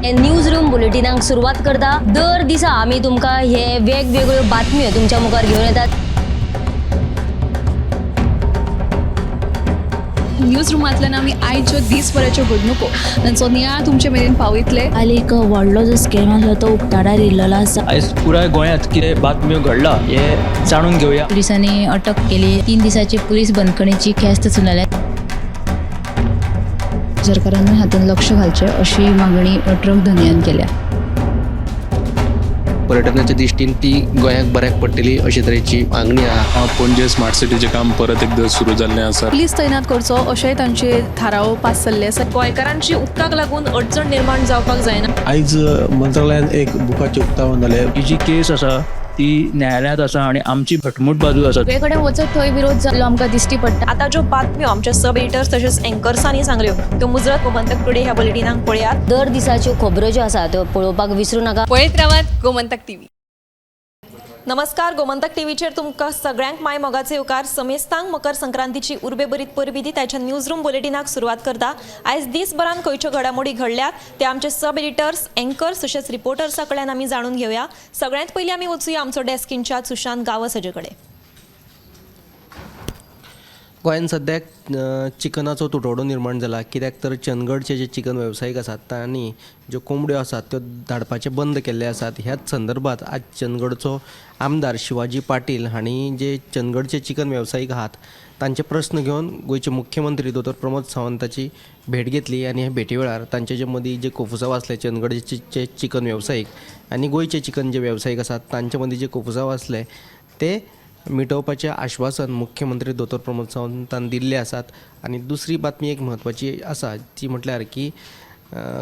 News room बुलेटिनाक सुरवात करता. दर दिसा आमी तुमकां हे वेगवेगळ्यो बातम्यो तुमच्या मुखार घेवन येतात. न्यूज रुमांतल्यान आमी आयच्यो दीसभराच्यो घडणुको तांचो नियाळ तुमचे मेरेन पावयतले. काल एक व्हडलो जो स्कॅम आसलो तो उक्ताडार येयल्लो आसा. आयज पुराय गोंयांत कितें बातम्यो घडला हें जाणून घेवया. पुलिसांनी अटक केली. 3 दिसाची पुलीस बंदखणीची ख्यास्त सुनायल्या. सरकारान हातूंत लक्ष घालचें अशी मागणी ट्रक धनयान केल्या. पर्यटनाच्या दृश्टीन ती गोंयाक बऱ्याक पडटली अशे तरेची मागणी आहा. पणजे स्मार्ट सिटीचें काम परत एकदां सुरू जाल्लें आसा. पुलीस तैनात करचो अशेंय तांचे थाराव पास जाल्ले आसा. गोंयकारांची उदकाक लागून अडचण निर्माण जावपाक जायना. आयज मंत्रालयान एक बुकाचें उक्तावण जालें. ही जी केस आसा ती न्यायालयांत आसा आनी आमची घटमूट बाजू आसा. सगळे कडेन वचत थंय विरोध जाल्लो आमकां दिश्टी पडटा. आतां ज्यो बातम्यो आमच्या सब एडिटर्स तशेंच एंकर्सांनी सांगल्यो त्यो मुजरत गोमंतक टुडे ह्या बुलेटिनाक पळयात. दर दिसाच्यो खबरो ज्यो आसा त्यो पळोवपाक विसरूं नाका. पळयत रावात गोमंतक टीव्ही. नमस्कार, गोमंतक टीव्हीचेर तुमकां सगळ्यांक माय मोगाचे येवकार. समेस्तांक मकर संक्रांतीची उर्बेभरीत परबी दी. ताच्या न्यूज रूम बुलेटिनाक सुरवात करता. आयज दीसभरान खंयच्यो घडामोडी घडल्यात ते आमचे सब एडिटर्स, एंकर्स तशेंच रिपोर्टर्सा कडल्यान आमी जाणून घेवया. सगळ्यांत पयलीं आमी वचुया आमचो डेस्क इन्चार्ज सुशांत गांवस हाजे कडेन. गोंयांत सद्याक चिकनाचो तुटवडो निर्माण जाला. कित्याक तर चंदगडचे जे चिकन वेवसायीक आसात तांणी ज्यो कोंबड्यो आसात त्यो धाडपाचें बंद केल्ले आसात. ह्याच संदर्भात आज चंदगडचो आमदार शिवाजी पाटील हांणी जे चंदगडचे चिकन वेवसायीक आहात तांचे प्रस्न घेवन गोंयचे मुख्यमंत्री दोतोर प्रमोद सावंताची भेट घेतली आनी हे भेटी वेळार तांचे जे मदीं जे कोफुसांव आसले चंदगडचे चिकन वेवसायीक आनी गोंयचे चिकन जे वेवसायीक आसात तांचे मदीं जे कोफुसांव आसले ते मिटोवपाचें आश्वासन मुख्यमंत्री दोतोर प्रमोद सावंतान दिल्लें आसात. आनी दुसरी बातमी एक म्हत्वाची आसा ती म्हटल्यार की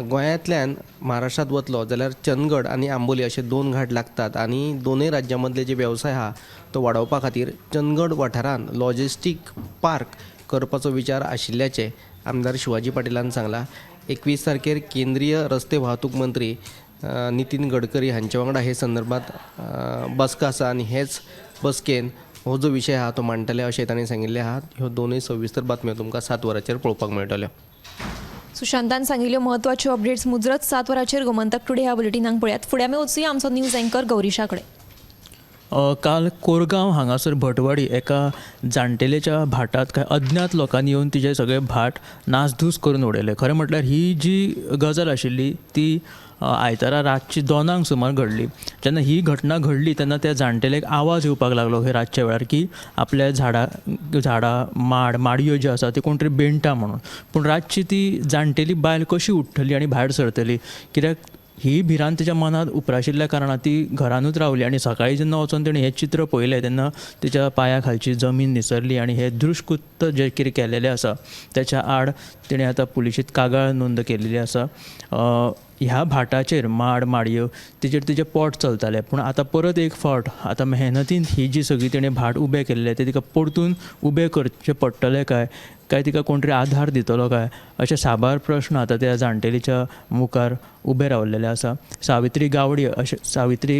गोंयांतल्यान महाराष्ट्रांत वतलो जाल्यार चंदगड आनी आंबोली अशे 2 घाट लागतात आनी दोनूय राज्यां मदले जे वेवसाय आहा तो वाडोवपा खातीर चंदगड वाठारांत लॉजिस्टीक पार्क करपाचो विचार आशिल्ल्याचें आमदार शिवाजी पाटिलान सांगलां. 21 तारखेर केंद्रीय रस्ते वाहतूक मंत्री नितीन गडकरी हांचे वांगडा हे संदर्भात बसका आसा आनी हेच बसकेन हो जो विशय आहा तो मांडटले अशें तांणी सांगिल्लें आहा. ह्यो दोनूय सविस्तर बातम्यो तुमकां 7 वरांचेर पळोवपाक मेळटल्यो. सुशांतान सांगिल्ल्यो म्हत्वाच्यो अपडेट्स मुजरत 7 वरांचेर गोमंतक टुडे ह्या बुलेटिनाक पळयात. फुडें आमी वचुया आमचो न्यूज एंकर गौरीशा कडेन. काल कोरगांव हांगासर भटवाडी एका जाणटेलेच्या भाटांत कांय अज्ञात लोकांनी येवन तिचें सगळें भाट नासधूस करून उडयलें. खरें म्हटल्यार ही जी गजाल आशिल्ली ती आयतारा रातची 2 सुमार घडली. जेन्ना ही घटना घडली तेन्ना त्या जाणटेलेक आवाज येवपाक लागलो हे रातच्या वेळार की आपल्या झाडां माडयो ज्यो आसा त्यो कोण तरी बेणटा म्हणून. पूण रातची ती जाणटेली बायल कशी उठ्ठली आनी भायर सरतली, कित्याक ही भिरांत तिच्या मनांत उप्राशिल्ल्या कारणान ती घरानूच रावली. आनी सकाळीं जेन्ना वचोन तिणें हें चित्र पळयलें तेन्ना तिच्या पांया खालची जमीन निसरली आनी हें दृश्कृत्य जें कितें केलेलें आसा तेच्या आड तिणें आतां पुलिशेंत कागाळ नोंद केलेली आसा. ह्या भाटाचेर माड माडयो तिचेर तिचें पोट चलतालें, पूण आतां परत एक फावट आतां मेहनतीन ही जी सगळी तिणें भाट उबें केल्लें तें तिका परतून उबें करचें पडटलें काय, काय तिका कोण तरी आधार दितलो काय, अशे साबार प्रश्न आतां त्या जाणटेलीच्या मुखार उबे रावलेले आसा. सावित्री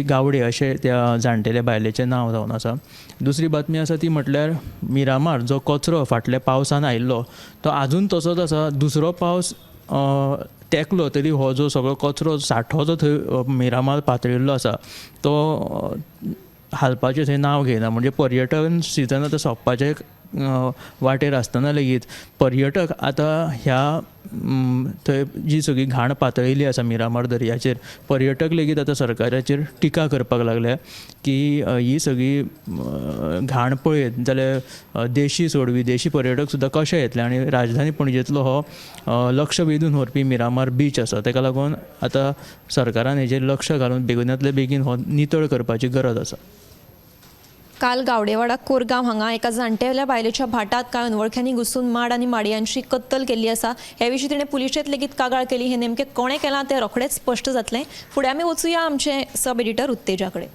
गावडे अशें त्या जाणटेल्या बायलेचें नांव जावन आसा. दुसरी बातमी आसा ती म्हटल्यार मिरामार जो कचरो फाटल्या पावसान आयिल्लो तो आजून तसोच आसा. दुसरो पावस तेकलो तरी हो जो सगळो कचरो साठो जो थंय मिरामार पातळिल्लो आसा तो हालपाचें थंय नांव घेयना. म्हणजे पर्यटन सिजन आतां सोंपपाचें वाटेर आसतना लेगीत पर्यटक आतां ह्या थंय जी सगळी घाण पातळिल्ली आसा मिरामार दर्याचेर पर्यटक लेगीत आतां सरकाराचेर टिका करपाक लागल्या की ही सगळी घाण पळयत जाल्यार देशी सोड विदेशी पर्यटक सुद्दां कशे येतले. आनी राजधानी पणजेंतलो हो लक्ष वेधून व्हरपी मिरामार बीच आसा, तेका लागून आतां सरकारान हेजेर लक्ष घालून बेगिनांतले बेगीन हो नितळ करपाची गरज आसा. काल गावडेवाडा कोरगांव हांगा एका जाणटेल्या बायलेच्या भाटात कांय अनवळख्यांनी घुसून माड आनी माडयांची कत्तल केल्ली आसा. हे विशीं तिणें पुलिशेंत लेगीत कागाळ केली. हें नेमकें कोणें केलां तें रोखडेंच स्पश्ट जातलें. फुडें आमी वचुया आमचे सब एडिटर उत्तेजा कडेन.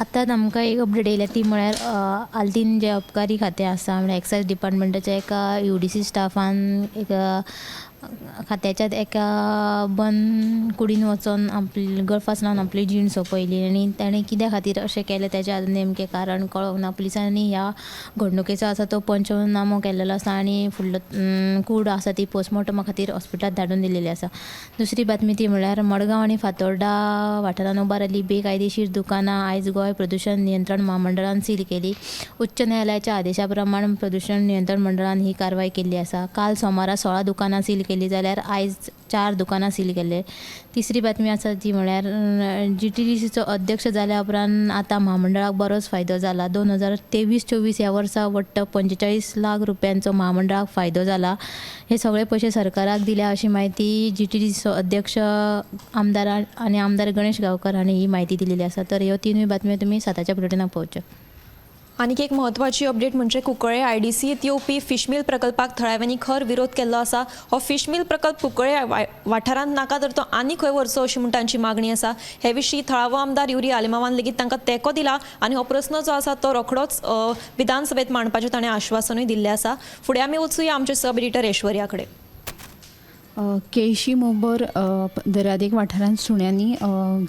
आतांच आमकां एक अपडेट येयल्या ती म्हळ्यार आल्तीन जें अबकारी खातें आसा म्हळ्यार एक्सायज डिपार्टमेंटाच्या एका UDC स्टाफान एक खात्याच्या एका बंद कुडीन वचोन आपली गळफास लावन आपली जीण सोंपयली आनी ताणें कित्या खातीर अशें केलें तेजें आजून नेमकें कारण कळोंक ना. पुलिसांनी ह्या घडणुकेचो आसा तो पंचनामो केल्लो आसा आनी फुडलो कूड आसा ती पोस्टमॉर्टमा खातीर हॉस्पिटलांत धाडून दिलेली आसा. दुसरी बातमी ती म्हळ्यार मडगांव आनी फातोर्डा वाठारांत उबारिल्ली बेकायदेशीर दुकानां आयज गोंय प्रदूशण नियंत्रण म्हामंडळान सील केली. उच्च न्यायालयाच्या आदेशा प्रमाण प्रदूशण नियंत्रण मंडळान ही कारवाय केल्ली आसा. काल सोमारा 16 दुकानां सील केली जाल्यार आयज 4 दुकानां सील केले. तिसरी बातमी आसा ती म्हळ्यार GTDCचो अध्यक्ष जाल्या उपरांत आतां म्हामंडळाक बरोच फायदो जाला. 2023-24 ह्या वर्सा वट्ट 45 लाख रुपयांचो म्हामंडळाक फायदो जाला. हे सगळे पयशे सरकाराक दिल्या अशी म्हायती GTDCचो अध्यक्ष आमदार आनी आमदार गणेश गांवकर हांणी ही म्हायती दिलेली आसा. तर ह्यो तिनूय बातम्यो तुमी 7च्या बुलेटिनाक पळोवच्यो. आनीक एक म्हत्वाची अपडेट म्हणजे कुंकळे IDCत येवपी फिशमील प्रकल्पाक थळाव्यांनी खर विरोध केल्लो आसा. हो फिशमील प्रकल्प कुंकळे वाठारांत नाका तर तो आनी खंय व्हरचो अशी म्हूण तांची मागणी आसा. हे विशीं थळावो आमदार युरी आलेमावान लेगीत तांकां तेंको दिला आनी हो प्रस्न जो आसा तो रोखडोच विधानसभेत मांडपाचें ताणें आश्वासनूय दिल्लें आसा. फुडें आमी वचुया आमचे सब एडिटर ऐश्वर्या कडेन. केळशी मोबर दर्यादेग वाठारांत सुण्यांनी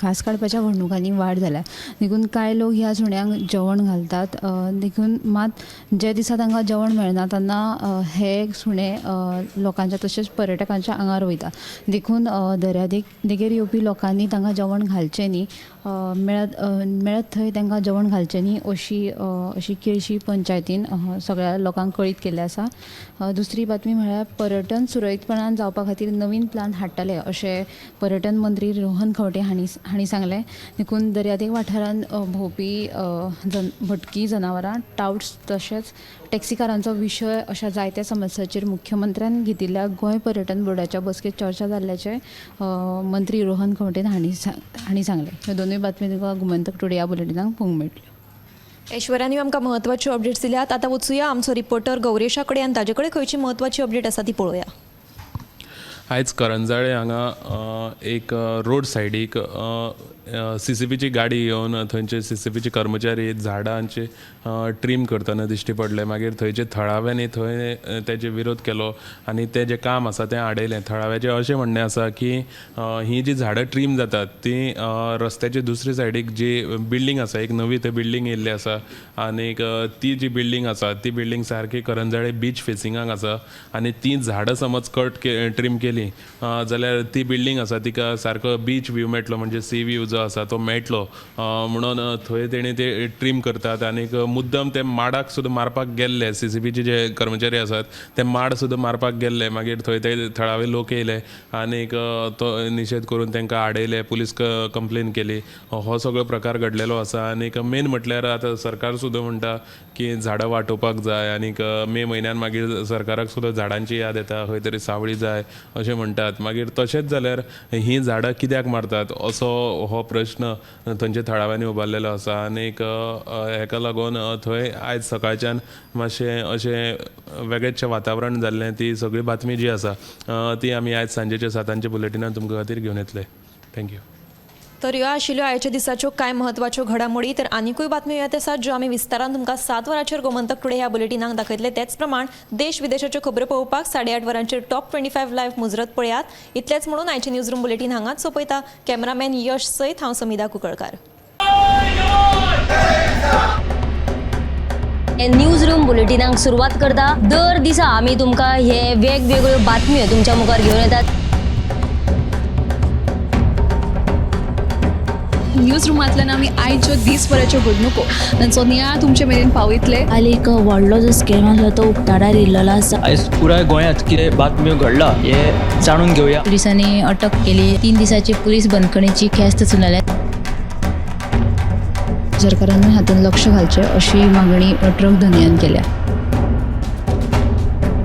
घांस काडपाच्या घडणुकांनी वाड जाल्या, देखून कांय लोक ह्या सुण्यांक जेवण घालतात. देखून मात जे दिसा तांकां जेवण मेळना तेन्ना हे सुणे लोकांच्या तशेंच पर्यटकांच्या आंगार वयता. देखून दर्यादेग देगेर येवपी लोकांनी तांकां जेवण घालचें न्ही, मेळत थंय तांकां जेवण घालचें न्ही अशी केळशी पंचायतीन सगळ्या लोकांक कळीत केल्लें आसा. दुसरी बातमी म्हळ्यार पर्यटन सुरळीतपणान जावपा खातीर नवीन प्लान हाडटले अशें पर्यटन मंत्री रोहन खंवटे हांणी सांगलें. देखून दर्यादेग वाठारांत भोंवपी भटकी जनावरां, टावट्स तशेंच टॅक्सीकारांचो विशय अशा जायत्या समस्यांचेर मुख्यमंत्र्यान घेतिल्ल्या गोंय पर्यटन बोर्डाच्या बसकेंत चर्चा जाल्ल्याचें मंत्री रोहन खंवटे हांणी सांगलें. ह्यो दोनूय बातमी तुका गोमंतक टुडे ह्या बुलेटिनाक पळोवंक मेळटल्यो. ऐश्वर्यानी आमकां म्हत्वाच्यो अपडेट्स दिल्यात. आतां वचुया आमचो रिपोर्टर गौरेशा कडेन आनी ताजे कडेन खंयची म्हत्वाची अपडेट आसा ती पळोवया. आयज करंजाळे हांगा एक रोड सायडीक CCPची गाडी येवन थंयचे CCPचे कर्मचारी झाडांचे ट्रीम करतना दिश्टी पडले. मागीर थंयचे थळाव्यांनी थंय तेजे विरोध केलो आनी तें जें काम आसा तें आडयलें. थळाव्याचें अशें म्हणणें आसा की ही जी झाडां ट्रीम जातात ती रस्त्याचे दुसरे सायडीक जी बिल्डींग आसा, एक नवी थंय बिल्डींग येयल्ली आसा आनीक ती जी बिल्डींग आसा ती बिल्डींग सारकी करंजाळे बीच फेसिंगाक आसा आनी ती झाडां समज कट ट्रीम केली जाल्यार ती बिल्डींग आसा तिका सारको बीच व्यू मेळटलो, म्हणजे सी व्यू जो आसा तो मेळटलो म्हणून थंय तेणी ते ट्रीम करतात. आनीक मुद्दम ते माडाक सुद्दां मारपाक गेल्ले, CCPचे जे कर्मचारी आसात ते माड सुद्दां मारपाक गेल्ले. मागीर थंय ते थळावे लोक येयले आनीक तो निशेध करून तांकां आडयले, पुलीस कंप्लेन केली. हो सगळो प्रकार घडलेलो आसा. आनीक मेन म्हटल्यार आतां सरकार सुद्दां म्हणटा की झाडां वाटोवपाक जाय आनीक मे म्हयन्यान मागीर सरकाराक सुद्दां झाडांची याद येता, खंय तरी सावळी जाय अशें म्हणटात. मागीर तशेंच जाल्यार हीं झाडां कित्याक मारतात असो हो प्रश्न थंयच्या थळाव्यांनी उबारलेलो आसा. आनीक हेका लागून थंय आयज सकाळच्यान मातशें अशें वेगळेचशें वातावरण जाल्लें. ती सगळी बातमी जी आसा ती आमी आयज सांजेच्या 7च्या बुलेटिनान तुमकां खातीर घेवन येतले. Thank you. तर ह्यो आशिल्ल्यो आयच्या दिसाच्यो कांय म्हत्वाच्यो घडामोडी. तर आनिकूय बातम्यो येत आसात ज्यो आमी विस्तारान तुमकां 7 वरांचेर गोमंतक टुडे ह्या बुलेटिनाक दाखयतले. तेच प्रमाण देश विदेशाच्यो खबरो पळोवपाक 8:30 वरांचेर टॉप 25 लायव्ह मुजरत पळयात. इतलेंच म्हणून आयचें न्यूज रूम बुलेटीन हांगाच सोंपयता. कॅमेरामॅन यश सयत हांव समिधा कुंकळकार. न्यूज रूम बुलेटिनाक सुरवात करता. दर दिसा आमी तुमकां हे वेगवेगळ्यो बातम्यो तुमच्या मुखार घेवन येतात. न्यूज रुमांतल्यान आमी आयच्यो दीसभराच्यो घडणुको तांचो नियाळ तुमचे मेरेन पावयतले. काल एक व्हडलो जो स्कॅम आसलो तो उक्ताडार येयल्लो आसा. आयज पुराय गोंयांत कितें बातम्यो घडला हें जाणून घेवया. पुलिसांनी अटक केली. 3 दिसाची पुलीस बंदखणीची ख्यास्त सुनायल्या. सरकारानूय हातूंत लक्ष घालचें अशी मागणी ट्रक धनयान केल्या.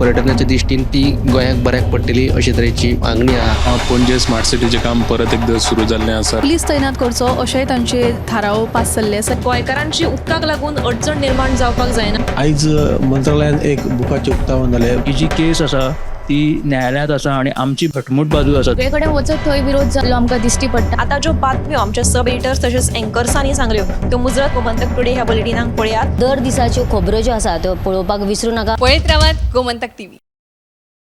पर्यटनाच्या दृश्टीन ती गोंयाक बऱ्याक पडटली अशे तरेची मागणी आहा. पणजे स्मार्ट सिटीचें काम परत एकदां सुरू जाल्लें आसा. पुलीस तैनात करचो अशेंय तांचे थाराव पास जाल्ले आसा. गोंयकारांची उदकाक लागून अडचण निर्माण जावपाक जायना. आयज मंत्रालयान एक बुकाचें उक्तावण जालें. ही जी केस आसा ती न्यायालयांत आसा आनी आमची घटमूट बाजू आसा. सगळे कडेन वचत थंय विरोध जाल्लो आमकां दिश्टी पडटा. आतां ज्यो बातम्यो आमच्या सब एडिटर्स तशेंच एंकर्सांनी सांगल्यो त्यो मुजरत गोमंतक टुडे ह्या बुलेटिनाक पळयात. दर दिसाच्यो खबरो ज्यो आसा त्यो पळोवपाक विसरूं नाका. पळयत रावात गोमंतक टीव्ही.